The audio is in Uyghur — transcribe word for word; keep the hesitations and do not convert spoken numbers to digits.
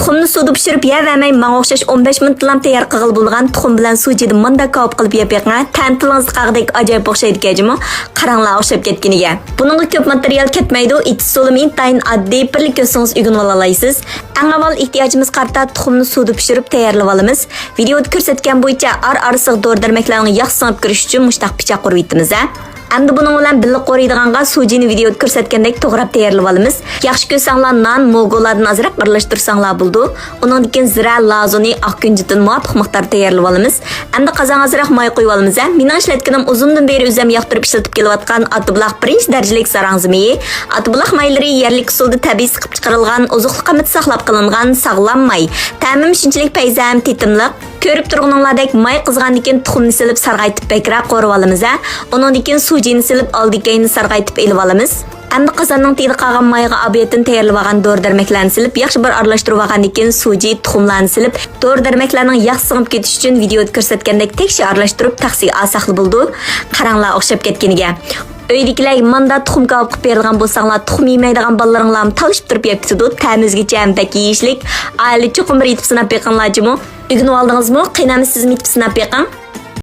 تۇخۇمنى سۇدا پىشۇرۇپ يەۋەرمەي، ماڭا ئوخشاش ئون بەش مىنۇتتىلام تەييار قىلغىلى بولىدىغان تۇخۇم بىلەن سۇجىنى مۇنداق كاۋاپ قىلىپ يەپ بېقىڭ. تەم تىلىڭىزغا قاغىدەك ئاجايىپ ئوخشايدىكەن جۇمۇ. قاراڭلار ئوخشاپ كەتكىنىگە. بۇنىڭغا كۆپ ماتېرىيال كەتمەيدۇ، ئېتىش ئۇسۇلىمۇ ئىنتايىن ئاددىي، بىرلا كۆرسىڭىز ئۆگىنىۋالالايسىز. ئەڭ ئاۋۋال ئېھتىياجىمىزغا قارىتا تۇخۇمنى سۇدا پىشۇرۇپ تەييارلىۋالىمىز. ۋىدېئودا كۆرسەتكەن بويىچە ئارا-ئارىسىغا دورا-دەرمەكلەرنىڭ ياخشى سىڭىپ كىرىشى ئۈچۈن مۇشتاق پىچاق ئۇرۇۋېتىمىز ھە. ئەمدى بۇنىڭ بىلەن بىللە قورۇيدىغانغا سۇجىنى ۋىدېئودا كۆرسەتكەندەك توغراپ تەييارلىۋالىمىز. ياخشى كۆرسەڭلار نان، موگولاردىن ئازراق ئارىلاشتۇرساڭلار بولىدۇ. ئۇنىڭدىن كېيىن زىرە، لازۇنى، ئاق كۈنجۈتتىن مۇۋاپىق مىقداردا تەييارلىۋالىمىز. ئەمدى قازانغا ئازراق ماي قۇيۇۋالىمىز ھە. مېنىڭ ئىشلەتكىنىم ئۇزۇندىن بېرى ئۆزۈم ياقتۇرۇپ ئىشلىتىپ كېلىۋاتقان ئاتىبۇلاق بىرىنچى دەرىجىلىك زاراڭزا مېيى. ئاتىبۇلاق مايلىرى يەرلىك ئۇسۇلدا تەبىئىي سىقىپ چىقىرىلغان، ئوزۇقلۇق قىممىتى ساقلاپ قېلىنغان ساغلام ماي. تەمىمۇ شۇنچىلىك پەيزى ھەم تېتىملىق. كۆرۈپ تۇرغىنىڭلاردەك ماي قىزغاندىن كېيىن تۇخۇمنى سېلىپ سارغايتىپ بەكرەك قورۇۋالىمىز ھە. ئۇنىڭدىن كېيىن سۇجىنى سېلىپ ئالدى كەينىنى سارغايتىپ ئېلىۋالىمىز. ئەمدى قازاننىڭ تېگىدە قالغان مايغا ئابىيەتتىن تەييارلىۋالغان دورا-دەرمەكلەرنى سېلىپ ياخشى بىر ئارىلاشتۇرۇۋالغاندىن كېيىن سۇجى، تۇخۇملارنى سېلىپ دورا-دەرمەكلەرنىڭ ياخشى سىڭىپ كېتىشى ئۈچۈن ۋىدېئودا كۆرسەتكەندەك تەكشى ئارىلاشتۇرۇپ تاخسىغا ئالساقلا بولىدۇ. قاراڭلار ئوخشاپ كەتكىنىگە. ئۆيدىكىلەر ماندا تۇخۇم كاۋاپ قىلىپ بېرىدىغان بولساڭلار تۇخۇم يېمەيدىغان بالىلىرىڭلارمۇ تالىشىپ تۇرۇپ يەپ كېتىدۇ. تەمى ئۆزگىچە ھەم بەك يېيىشلىك. ئائىلىدە چوقۇم بىر يېتىپ سىناپ بېقىڭلار جۇمۇ. ئۆگىنىۋالدىڭىزمۇ؟ قېنى ئەمدى سىزمۇ يېتىپ سىناپ بېقىڭ.